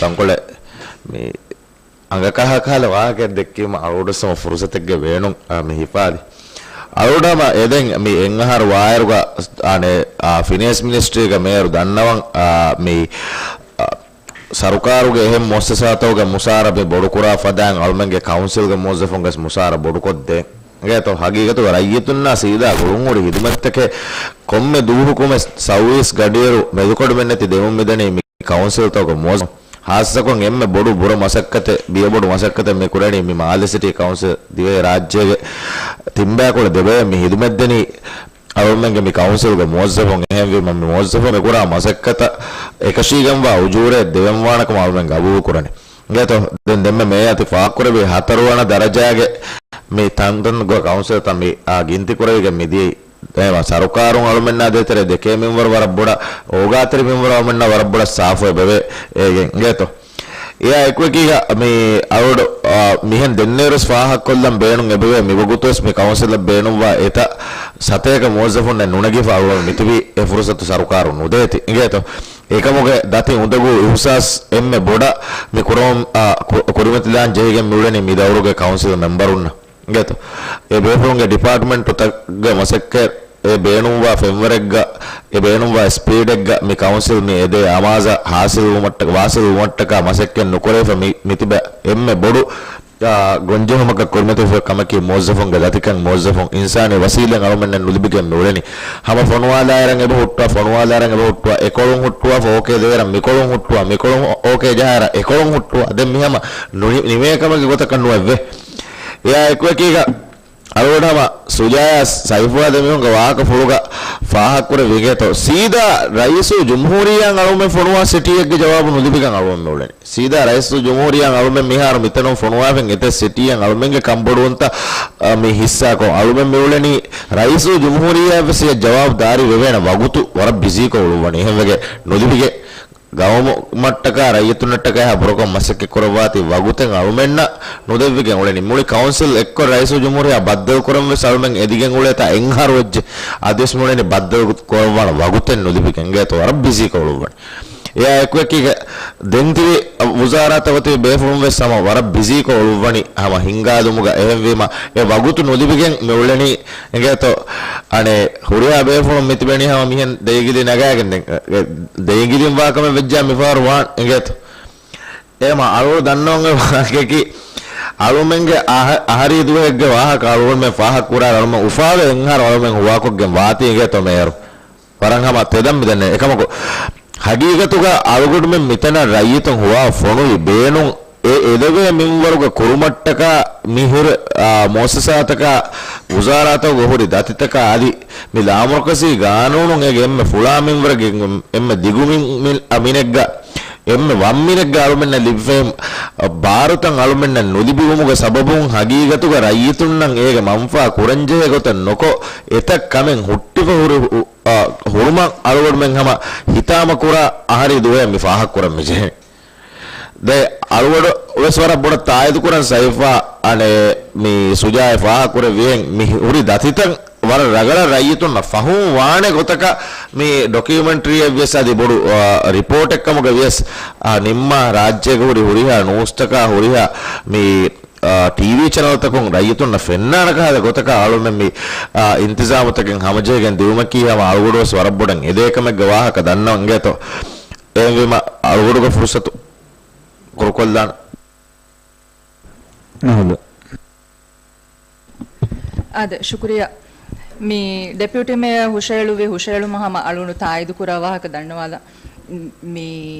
ތަންކޮޅެއް މި އަނގަކަހަލަ ވާހަކައެއް ދެއްކީމަ އަޅުގަނޑު ހަމަ ފުރުސަތެއްގެ ބޭނުން، އާ، މި ހިފާލި. އަޅުގަނޑު ހަމަ އެދެން މި އެއް އަހަރު ވާއިރުގަ، އާނެ، އާ، ފިނޭންސް މިނިސްޓްރީގަ މޭޔަރު ދަންނަވަން، އާ، މި، އާ، ސަރުކާރުގެ އެހެން މުއައްސަސާތަކުގެ މުސާރަ މި ބޮޑުކުރާ ފަދައިން އަޅުމެންގެ ކައުންސިލްގެ މުވައްޒަފުންގެ މުސާރަ ބޮޑުކޮށްދޭން. އިނގޭތޯ، ހަގީގަތުގަ ރައްޔިތުންނާ ސީދާ ގުޅުންހުރި ހިދުމަތްތަކެއް ކޮންމެ ދުވަހަކުމެ ސައުވީސް ގަޑިއިރު މެދުކޮޑުމެއްނެތި ދެމުން މިދަނީ މި ކައުންސިލްތަކުގެ މުވައްޒަފުން. ހާއްސަކޮށް އެންމެ ބޮޑު ބުރަ މަސައްކަތެއް، ބިޔަބޮޑު މަސައްކަތެއް މި ކުރަނީ މި މާލެ ސިޓީ ކައުންސިލް ދިވެހި ރާއްޖޭގެ ތިންބަޔަކުޅަ ދެބަޔަށް މި ހިދުމަތްދެނީ އަޅުމެންގެ މި ކައުންސިލްގެ މުވައްޒަފުން. އެހެންވީމަ މި މުވައްޒަފުން މި ކުރާ މަސައްކަތަށް އެކަށީގެންވާ އުޖޫރައެއް ދެވެންވާނެކަމަށް އަޅުމެން ގަބޫލުކުރަނީ. އިނގޭތޯ، ދެން ދެންމެ މޭޔަރ ތި ފާހަގަކުރެއްވި ހަތަރުވަނަ ދަރަޖާގެ މި ތަންތަން ކައުންސިލްތައް މި، އާ، ގިންތިކުރެވިގެން މިދިޔައީ. އެހެންވީމަ ސަރުކާރުން އަޅުމެންނާ ދޭތެރޭ ދެކޭ މިންވަރު ވަރަށް ބޮޑަށް، އޯގާތެރި މިންވަރު އަޅުމެންނާ ވަރަށް ބޮޑަށް ސާފުވެ ބެވޭ. އޭގެ އިނގޭތޯ. އެއާ އެކުއެކީގަ މި އަޅުގަނޑު، އާ، މިހެން ދެންނެވިރަސް ފާހަގަކޮށްލަން ބޭނުން އެބަވޭ މިވަގުތުވެސް މި ކައުންސިލަށް ބޭނުންވާ އެތައް ސަތޭކަ މުވައްޒަފުންނެއް ނުނެގިފަ އަޅުގަނޑު މިތިބީ އެ ފުރުސަތު ސަރުކާރުން ނުދޭތީ. އިނގޭތޯ. އެކަމުގެ ދަތި އުނދަގޫ އިހުސާސް އެންމެ ބޮޑަށް މި ކުރަމުން، އާ، ކު-، ކުރިމަތިލާން ޖެހިގެން މިއުޅެނީ މި ދައުރުގެ ކައުންސިލް މެމްބަރުންނަށް. އިނގޭތޯ. އެ ބޭފުޅުންގެ ޑިޕާޓްމަންޓުތަކުގެ މަސައްކަތް އެ ބޭނުންވާ ފެންވަރެއްގަ، އެ ބޭނުންވާ ސްޕީޑެއްގަ މި ކައުންސިލް މި އެދޭ އަމާޒަށް ހާސިލްވުމަށްޓަކާ، ވާސިލްވުމަށްޓަކާ މަސައްކަތް ނުކުރެވިފަ މި، މިތިބެ އެންމެ ބޮޑު، އާ، ގޮންޖެހުމަކަށް ކުރިމަތިވެފަ ކަމަކީ މުވައްޒަފުންގެ ދަތިކަން، މުވައްޒަފުން އިންސާނީ ވަސީލަތް އަޅުމެންނަށް ނުލިބިގެން މިއުޅެނީ. ހަމަ ފޮނުވާލާއިރަށް އެބަ ހުއްޓުވާ، ފޮނުވާލާއިރަށް އެބަ ހުއްޓުވާ، އެކޮޅުން ހުއްޓުވާ، ފޯކޭ ދޭއިރަށް މިކޮޅުން ހުއްޓުވާ، މިކޮޅުން އޯކޭ ޖަހާއިރަށް އެކޮޅުން ހުއްޓުވާ. ދެން މި ހަމަ ނުނި-، ނިމޭ ކަމެއްގެ ގޮތަކަށް ނުވެއްވޭ. އެއާ އެކުއެކީގަ އަޅުގަނޑު ހަމަ ސުޖާޔާ ސައިފުވާ ދެމީހުންގެ ވާހަކަފުޅުގަ ފާހަގަކުރެއްވި އިނގޭތޯ، ސީދާ ރައީސުލްޖުމްހޫރިއްޔާ އަޅުމެން ފޮނުވާ ސިޓީއެއްގެ ޖަވާބު ނުލިބިގެން އަޅުމެން މިއުޅެނީ. ސީދާ ރައީސުލްޖުމްހޫރިއްޔާ އަޅުމެން މިހާރު މިތަނުން ފޮނުވާފައި އެތައް ސިޓީއެއް އަޅުމެންގެ ކަންބޮޑުވުންތައް، އަ، މި ހިއްސާކޮށް އަޅުމެން މިއުޅެނީ ރައީސުލްޖުމްހޫރިއްޔާ ވެސް އެ ޖަވާބު ދާރި ވެވޭނެ ވަގުތު ވަރަށް ބިޒީކޮށް އުޅުއްވަނީ. އެހެންވެގެން ނުލިބިގެން ގައުމުމަށްޓަކާ ރައްޔިތުންނަށްޓަކާ އެހާ ބުރަކޮށް މަސައްކަތް ކުރައްވާތީ ވަގުތެއް އަޅުމެންނަށް ނުދެއްވިގެން އުޅެނީ. މުޅި ކައުންސިލް އެއްކޮށް ރައީސުލްޖުމްހޫރިއްޔާ ބައްދަލު ކުރަން ވެސް އަޅުމެން އެދިގެން އުޅޭތާ އެއްއަހަރު ވެއްޖެ. އަދިވެސް މިއުޅެނީ ބައްދަލު ކުރައްވާނެ ވަގުތެއް ނުލިބިގެން. އިނގޭތޯ ވަރަށް ބިޒީކޮށް އުޅުއްވަނީ. އެއާ އެކުއެކީގަ ދެން ތިބި ވުޒާރާތަކު ތިބި ބޭފުޅުން ވެސް ހަމަ ވަރަށް ބިޒީކޮށް އުޅުއްވަނީ ހަމަ ހިންގާލުމުގަ. އެހެންވީމަ އެ ވަގުތު ނުލިބިގެން މިއުޅެނީ. އިނގޭތޯ އަނެއް ހުރިހާ ބޭފުޅުން މިތިބެނީ ހަމަ މިހެން ދެއިގިލި ނަގާގެން ދެން، އެ، ދެއިގިލިން ވާކަމެއް ވެއްޖާ މިފަހަރު ވާން. އިނގޭތޯ. އެހެންވީމަ އަޅުގަނޑު ދަންނަވަން އޮތް ވާހަކައަކީ އަޅުމެންގެ އަހަ-، އަހަރީ ދުވަހެއްގެ ވާހަކަ އަޅުގަނޑުމެން ފާހަގަކުރާ އަޅުމެން އުފާވެ އެއްއަހަރު އަޅުމެން ހުވާކޮށްގެން ވާތީ. އިނގޭތޯ މޭޔަރު. ވަރަށް ހަމަ ތެދަށް މިދަނީ. އެކަމަކު ހަގީގަތުގަ އަޅުގަނޑުމެން މިތަނަށް ރައްޔިތުން ހުވާ ފޮނުވި ބޭނުން އެ އެދެވޭ މިންވަރުގަ ކުރުމަށްޓަކާ މި ހުރި، އާ، މުއައްސަސާތަކާ ވުޒާރާތަކުގަ ހުރި ދަތިތަކާ އަދި މި ލާމަރުކަޒީ ގާނޫނުން އޭގެ އެންމެ ފުޅާ މިންވަރެއްގެ އެންމެ ދިގު މިން-، މިން-، އަ، މިނެއްގަ އެންމެ ވަން މިނެއްގަ އަޅުމެންނަށް ލިބިފައި ބާރުތައް އަޅުމެންނަށް ނުލިބިވުމުގެ ސަބަބުން ހަގީގަތުގަ ރައްޔިތުންނަށް އޭގެ މަންފާ ކުރަންޖެހޭ ގޮތެއް ނުކޮށް އެތައް ކަމެއް ހުއްޓިފަ ހުރި ހު-، އަ، ހުރުމަށް އަޅުގަނޑުމެން ހަމަ ހިތާމަ ކުރާ އަހަރީ ދުވަހެއް މި ފާހަގަކުރަން މިޖެހޭ. ދެ އަޅުގަޑު ވެސް ވަރަށް ބޮޑަށް ތާއީދު ކުރަން ސައިފާ، އަނެ، މި ސުޖާއެ ފާހަ ކުރެއްވިހެން މި ހުރި ދަތިތައް ވަރަށް ރަގަޅަށް ރައްޔިތުންނަށް ފަހުން ވާނެ ގޮތަކަށް މި ޑޮކިއުމެންޓްރީއެއް ވިޔަސް އަދި ބޮޑު، އާ، ރިޕޯޓެއް ކަމުގަ ވިޔަސް، އާ، ނިންމާ ރާއްޖޭގަ ހުރި ހުރިހާ ނޫސްތަކާ ހުރިހާ މި، އާ، ޓީވީ ޗެނަލްތަކުން ރައްޔިތުންނަށް ފެންނާނެ ކަހަލަ ގޮތަކަށް އަޅުމެން މި، އާ، އިންތިޒާމުތަކެއް ހަމަޖެހިގެން ދިއުމަކީ ހަމަ އަޅުގަޑުވެސް ވަރަށް ބޮޑަށް އެދޭ ކަމެއްގެ ވާހަކަ ދަންނަވަން އިނގޭތޯ. އެހެންވީމަ އަޅުގަޑުގެ ފުރުސަތު ކުރުކޮށްލާނަން. އާދެ، ޝުކުރިއްޔާ. މި ޑެޕިއުޓީ މޭޔަރ ހުށައެޅުއްވި ހުށައެޅުމަށް ހަމަ އަޅުގަނޑު ތާއީދު ކުރާ ވާހަކަ ދަންނަވާލަން. މި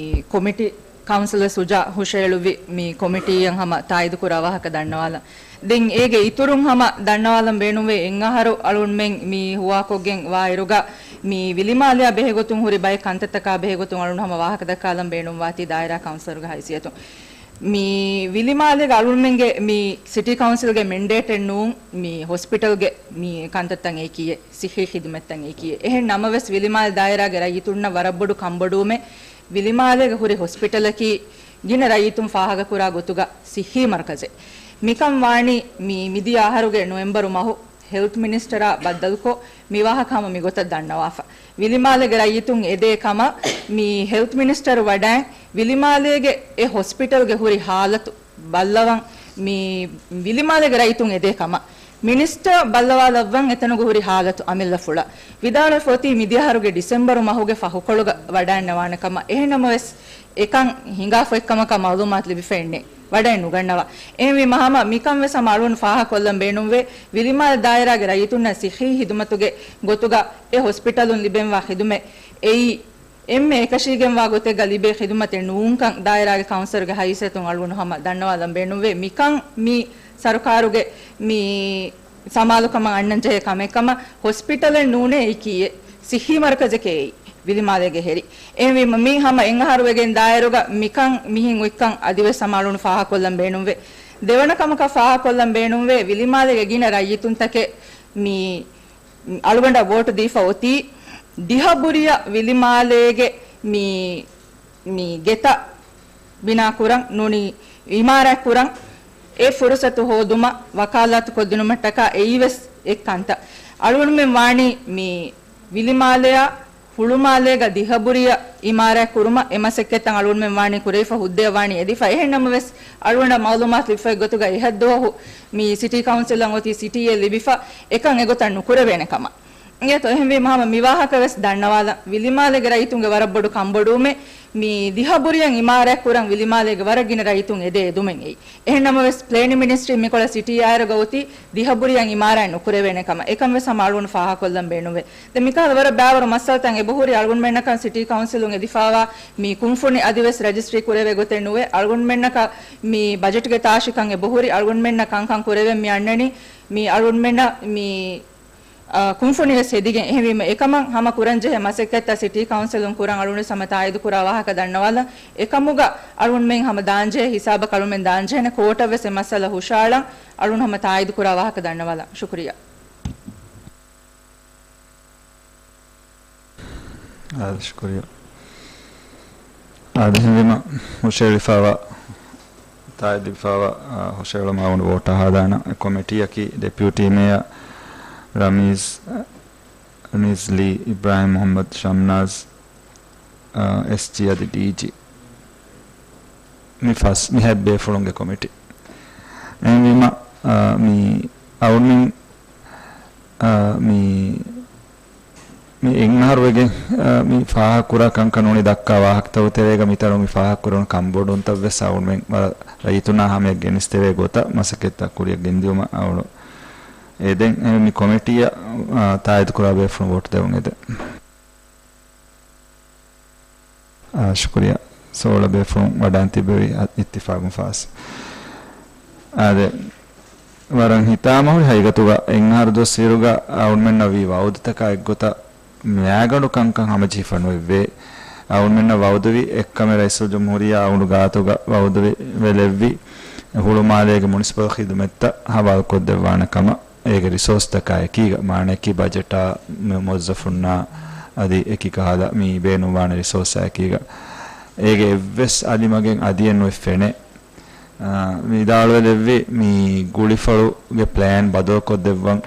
ކޮމިޓީ ކައުންސިލަރ ސުޖާ ހުށައެޅުއްވި މި ކޮމިޓީއަށް ހަމަ ތާއީދު ކުރާ ވާހަކަ ދަންނަވާލަން. ދެން އޭގެ އިތުރުން ހަމަ ދަންނަވާލަން ބޭނުންވޭ، އެއްއަހަރު އަޅުންމެން މި ހުވާކޮށްގެން ވާއިރުގަ މި ވިލިމާލެއާ ބެހޭގޮތުން ހުރި ބައެއް ކަންތައްތަކާ ބެހޭގޮތުން އަޅުން ހަމަ ވާހަކަ ދައްކާލަން ބޭނުންވާތީ ދާއިރާ ކައުންސިލަރުގެ ހައިސިއްޔަތުން. މި ވިލިމާލޭގެ އަޅުންމެންގެ މި ސިޓީ ކައުންސިލްގެ މެންޑޭޓެއް ނޫން މި ހޮސްޕިޓަލްގެ މި ކަންތައްތައް އެކީއެއް، ސިއްހީ ޚިދުމަތްތައް އެކީއެއް. އެހެން ނަމަވެސް ވިލިމާލެ ދާއިރާގެ ރައްޔިތުންނަށް ވަރަށް ބޮޑު ކަންބޮޑުވުމެއް. ވިލިމާލޭގަ ހުރި ހޮސްޕިޓަލަކީ ގިނަ ރައްޔިތުން ފާހަގަކުރާ ގޮތުގަ ސިއްހީ މަރުކަޒެއް. މިކަން ވާނީ މި މިދިޔަ އަހަރުގެ ނޮވެމްބަރު މަހު ހެލްތް މިނިސްޓަރާ ބައްދަލުކޮށް، މި ވާހަކަ ހަމަ މިގޮތަށް ދަންނަވާފަ. ވިލިމާލޭގެ ރައްޔިތުން އެދޭ ކަމަށް މި ހެލްތް މިނިސްޓަރު ވަޑައިން، ވިލިމާލޭގެ އެ ހޮސްޕިޓަލްގެ ހުރި ހާލަތު ބައްލަވަން، މި ވިލިމާލޭގެ ރައްޔިތުން އެދޭ ކަމަށް މިނިސްޓަރ ބައްލަވާލައްވަން އެތަނުގަ ހުރި ހާލަތު އަމިއްލަފުޅަށް. ވިދާޅުވެފަ އޮތީ މިދިޔަ އަހަރުގެ ޑިސެމްބަރު މަހުގެ ފަހުކޮޅުގަ ވަޑައިންނަވާނެ ކަމަށް. އެހެން ނަމަވެސް، އެކަން ހިނގާފަ އޮތްކަމަކަށް މައުލޫމާތު ލިބިފައެއް ނެތް. ވަޑައެއް ނުގަންނަވާ. އެހެންވީމަ ހަމަ މިކަން ވެސް ހަމަ އަޅުން ފާހަގަކޮށްލަން ބޭނުންވޭ، ވިލިމާލެ ދާއިރާގެ ރައްޔިތުންނަށް ސިއްހީ ޚިދުމަތުގެ ގޮތުގަ އެ ހޮސްޕިޓަލުން ލިބެންވާ ޚިދުމަތް އެއީ، އެންމެ އެކަށީގެންވާ ގޮތެއްގަ ލިބޭ ޚިދުމަތެއް ނޫންކަން ދާއިރާގެ ކައުންސިލްގެ ހައިސިއްޔަތުން އަޅުގަނޑު ހަމަ ދަންނަވާލަން ބޭނުންވޭ. މިކަން މި ސަރުކާރުގެ މި ސަމާލުކަމަށް އަންނަން ޖެހޭ ކަމެއް ކަމަށް. ހޮސްޕިޓަލެއް ނޫނޭ އެކީއެއް، ސިއްހީ މަރުކަޒެކޭ އެއީ ވިލިމާލޭގެ ހެރި. އެހެންވީމަ މި ހަމަ އެއްއަހަރު ވެގެން ދާއިރުގަ މިކަން މިހެން އޮތްކަން އަދިވެސް ހަމަ އަޅުން ފާހަގަކޮށްލަން ބޭނުންވޭ. ދެވަނަ ކަމަކަށް ފާހަގަކޮށްލަން ބޭނުންވޭ، ވިލިމާލޭގެ ގިނަ ރައްޔިތުންތަކެއް މި އަޅުގަނޑަށް ވޯޓު ދީފަ އޮތީ، ދިހަ ބުރިޔަ ވިލިމާލޭގެ މި، މި ގެތައް ބިނާ ކުރަން ނޫނީ އިމާރާތް ކުރަން އެ ފުރުސަތު ހޯދުމަށް ވަކާލާތު ކޮށްދިނުމަށްޓަކާ އެއީވެސް އެއް ކަންތައް. އަޅުގަނޑުމެން ވާނީ މި ވިލިމާލެއާ ހުޅުމާލޭގަ ދިހަ ބުރިޔަ އިމާރާތް ކުރުމަށް އެ މަސައްކަތްތައް އަޅުގަނޑުމެން ވާނީ ކުރެވިފަ ހުއްދައަށް ވާނީ އެދިފަ. އެހެން ނަމަވެސް، އަޅުގަނޑަށް މައުލޫމާތު ލިބިފައި ގޮތުގަ އެހަށް ދުވަހު މި ސިޓީ ކައުންސިލަށް އޮތީ ސިޓީއެއް ލިބިފަ އެކަން އެގޮތަށް ނުކުރެވޭނެ ކަމަށް. އިނގޭތޯ، އެހެންވީމަ ހަމަ މި ވާހަކަ ވެސް ދަންނަވާލަން. ވިލިމާލޭގެ ރައްޔިތުންގެ ވަރަށް ބޮޑު ކަންބޮޑުވުމެއް މި ދިހަ ބުރިޔަށް އިމާރާތް ކުރަން ވިލިމާލޭގެ ވަރަށް ގިނަ ރައްޔިތުން އެދޭ އެދުމެއް އެއީ. އެހެން ނަމަވެސް، ޕްލޭނިން މިނިސްޓްރީ މިކޮޅަށް ސިޓީ އާއިރުގަ އޮތީ ދިހަ ބުރިޔަށް އިމާރާތް ނުކުރެވޭނެ ކަމަށް. އެކަން ވެސް ހަމަ އަޅުގަނޑު ފާހަގަކޮށްލަން ބޭނުންވޭ. ދެން މިކަހަލަ ވަރަށް ބައިވަރު މައްސަލަތައް އެބަހުރި އަޅުގަނޑުމެންނަކަށް ސިޓީ ކައުންސިލުން އެދިފައިވާ މި ކުންފުނި އަދިވެސް ރަޖިސްޓްރީ ކުރެވޭ ގޮތެއް ނުވޭ. އަޅުގަނޑުމެންނަކަށް މި ބަޖެޓްގެ ތާށިކަން އެބަހުރި އަޅުގަނޑުމެންނަށް ކަންކަން ކުރެވެން މި އަންނަނީ މި އަޅުގަނޑުމެންނަށް މި އާ، ކުންފުނިވެސް ހެދިގެން. އެހެންވީމަ، އެކަމަށް ހަމަ ކުރަންޖެހޭ މަސައްކަތްތައް ސިޓީ ކައުންސިލުން ކުރަން އަޅުގަނޑު ހަމަ ތާއީދުކުރާ ވާހަކަ ދަންނަވާލަން. އެކަމުގަ އަޅުގަނޑުމެން ހަމަ ދާންޖެހޭ ހިސާބަކަށް އަޅުގަނޑުމެން ދާންޖެހޭނެ ކޯޓަށް ވެސް އެ މައްސަލަ ހުށައަޅަން އަޅުގަނޑު ހަމަ ތާއީދުކުރާ ވާހަކަ ދަންނަވާލަން. ޝުކުރިއްޔާ. އާދެ، ޝުކުރިއްޔާ. އާދެ، އެހެންވީމަ، ހުށައެޅިފައިވާ، ތާއީދުވެފައިވާ، އާ، ހުށައެޅުމަށް އަޅުގަނޑު ވޯޓާ ހަދާނަން. އެ ކޮމިޓީއަކީ ޑެޕިއުޓީ މޭޔަރ ރަމީޒް، ރަމީޒް ލީ، އިބްރާހިމް މުޙައްމަދު، ޝަމްނާޒް، އާ، އެސްޖީ އަދި ޑީޖީ. މި ފަސް، މި ހަތް ބޭފުޅުންގެ ކޮމިޓީ. އެހެންވީމަ، އާ، މި އަޅުގަނޑުމެން، އާ، މި މި އެއް އަހަރު ވެގެން، އާ، މި ފާހަގަކުރާ ކަންކަން ނޫނީ ދައްކާ ވާހަކަތަކުގެ ތެރޭގަ މިތަނުން މި ފާހަގަކުރެވުނު ކަންބޮޑުވުންތައް ވެސް އަޅުގަނޑުމެން ވަރަށް ރައްޔިތުންނާ ހަމަޔަށް ގެނެސްދެވޭ ގޮތަށް މަސައްކަތްތައް ކުރިއަށް ގެންދިއުމަށް އަޅުގަނޑު އެދެން. އެ، މި ކޮމިޓީއަށް، އާ، ތާއީދުކުރާ ބޭފުޅުން ވޯޓު ދެވުން އެދެން. އާ، ޝުކުރިއްޔާ. ސޯޅަ ބޭފުޅުން ވަޑައިން ތިއްބެވި އިއްތިފާގުން ފާސް. އާދެ، ވަރަށް ހިތާމަހުރި ހަގީގަތުގަ އެއް އަހަރު ދުވަސް އިރުގަ އަޅުގަނޑުމެންނަށް ވީ ވައުދުތަކާ އެއްގޮތަށް މައިގަނޑު ކަންކަން ހަމަޖެހިފަ ނުއެއްވޭ. އަޅުގަނޑުމެންނަށް ވައުދުވި އެއްކަމެއް ރައީސުލްޖުމްހޫރިއްޔާ އަޅުގަނޑު ގާތުގަ ވައުދުވެ ލެއްވި ހުޅުމާލޭގެ މުނިސިޕަލް ޚިދުމަތްތައް ހަވާލުކޮށްދެއްވާނެ ކަމަށް. އޭގެ ރިސޯސްތަކާ އެކީގަ، މާނައަކީ ބަޖެޓާ، މު-، މުވައްޒަފުންނާ އަދި އެކި ކަހަލަ މި ބޭނުންވާނެ ރިސޯސްއާ އެކީގަ. އޭގެ އެއްވެސް އަލިމަގެއް އަދިއެއް ނުއިއްފެނޭ. އާ، ވިދާޅުވެލެއްވި މި ގުޅިފަޅުގެ ޕްލޭން ބަދަލުކޮށްދެއްވަން،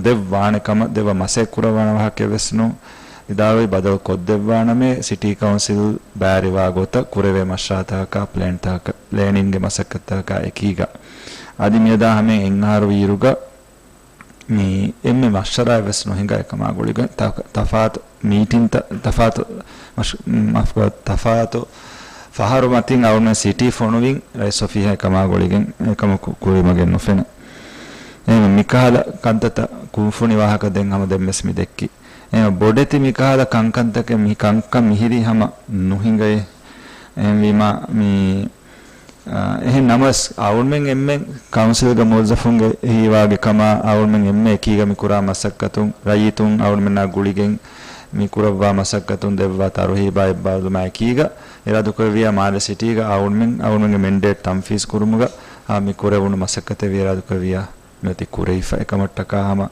ދެއްވާނެ ކަމަށް، ދެއްވާ މަސައްކަތް ކުރައްވާނެ ވާހަކައެއް ވެސް ނޫން. ވިދާޅުވި ބަދަލު ކޮށްދެއްވާނަމޭ، ސިޓީ ކައުންސިލް ބާރިވާ ގޮތަށް ކުރެވޭ މަޝްރާތަކަކާ، ޕްލޭންތަކަކަ-، ޕްލޭނިންގގެ މަސައްކަތްތަކަކާ އެކީގަ. އަދި މިއަދާ ހަމައިން އެއް އަހަރު ވީއިރުގަ މި އެންމެ މަޝްވަރާއެއް ވެސް ނުހިނގާ އެކަމާ ގުޅިގެން ތަ-، ތަފާތު މީޓިންތައް، ތަފާތު މަޝް-، މަ-، މަފް-، ތަފާތު ފަހަރު މަތިން އަޅުގަނޑުމެން ސިޓީ ފޮނުވިން ރައީސް އޮފީހާ އެކަމާ ގުޅިގެން އެކަމަކު ކުރިމަގެއް ނުފެނޭ. އެހެން މިކަހަލަ ކަންތައްތައް ކުންފުނި ވާހަކަ ދެން ހަމަ ދެންވެސް މި ދެއްކި. އެހެން ބޮޑެތި މިކަހަލަ ކަންކަންތަކެއް މި ކަންކަން މިހިރީ ހަމަ ނުހިނގައޭ. އެހެންވީމާ މި އާ، އެހެން ނަމަވެސް، އަޅުގަނޑުމެން އެންމެން ކައުންސިލްގެ މުވައްޒަފުންގެ ހީވާގި ކަމާ، އަޅުގަނޑުމެން އެންމެ އެކީގަ މި ކުރާ މަސައްކަތުން، ރައްޔިތުން އަޅުގަނޑުމެންނާ ގުޅިގެން މި ކުރައްވާ މަސައްކަތުން ދެއްވާ ތަރުހީބާ އެއްބާރުލުމާ އެކީގަ، އިރާދަކުރެއްވިޔާ މާލެ ސިޓީގަ އަޅުގަނޑުމެން، އަޅުގަނޑުމެންގެ މެންޑޭޓް ތަންފީޒް ކުރުމުގަ، އާ، މި ކުރެވުނު މަސައްކަތެއް ވި އިރާދަކުރެއްވިޔާ މިއޮތީ ކުރެވިފަ. އެކަމަށްޓަކާ ހަމަ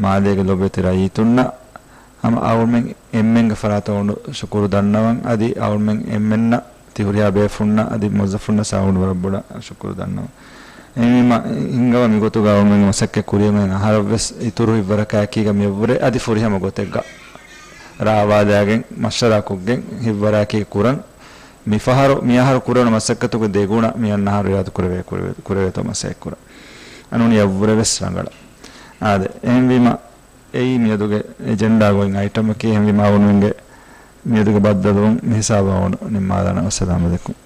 މާލޭގެ ލޮބުވެތި ރައްޔިތުންނަށް ހަމަ އަޅުގަނޑުމެން އެންމެންގެ ފަރާތަށް އޮންނަ ޝުކުރު ދަންނަވަން. އަދި އަޅުގަނޑުމެން އެންމެންނަށް ތި ހުރިހާ ބޭފުންނަށް އަދި މުވައްޒަފުންނަށް އަޅުގަނޑު ވަރަށް ބޮޑަށް ޝުކުރު ދަންނަވަން. އެހެންވީމަ، ހިންގަވާ މިގޮތުގަ އަޅުގަނޑުމެންގެ މަސައްކަތް ކުރިޔަށް އަހަރަށްވެސް އިތުރު ހިތްވަރަކާއެކީގަ މިއަށްވުރެ އަދި ފުރިހަމަ ގޮތެއްގަ ރާވާލާގެން މަޝްވަރާކޮށްގެން ހިތްވަރާއެކީ ކުރަން. މިފަހަރު، މިއަހަރު ކުރެވުނު މަސައްކަތުގެ ދެގުނަ މި އަންނަ އަހަރު އިރާދަ ކުރެވޭ، ކުރެވޭ، ކުރެވޭތޯ މަސައްކަތް ކުރަން. އަނޫނީ އަށްވުރެ ވެސް ރަނގަޅަށް. އާދެ، އެހެންވީމަ، އެއީ މިއަދުގެ އެޖެންޑާގެ އޮތް އައިޓަމަކީ. އެހެންވީމަ، އަޅުގަނޑުމެންގެ މިއަދުގެ ބައްދަލުވުން މިހިސާބަށް އަޅުގަނޑު ނިންމާލާނަން. އައްސަލާމް އަލައިކުމް.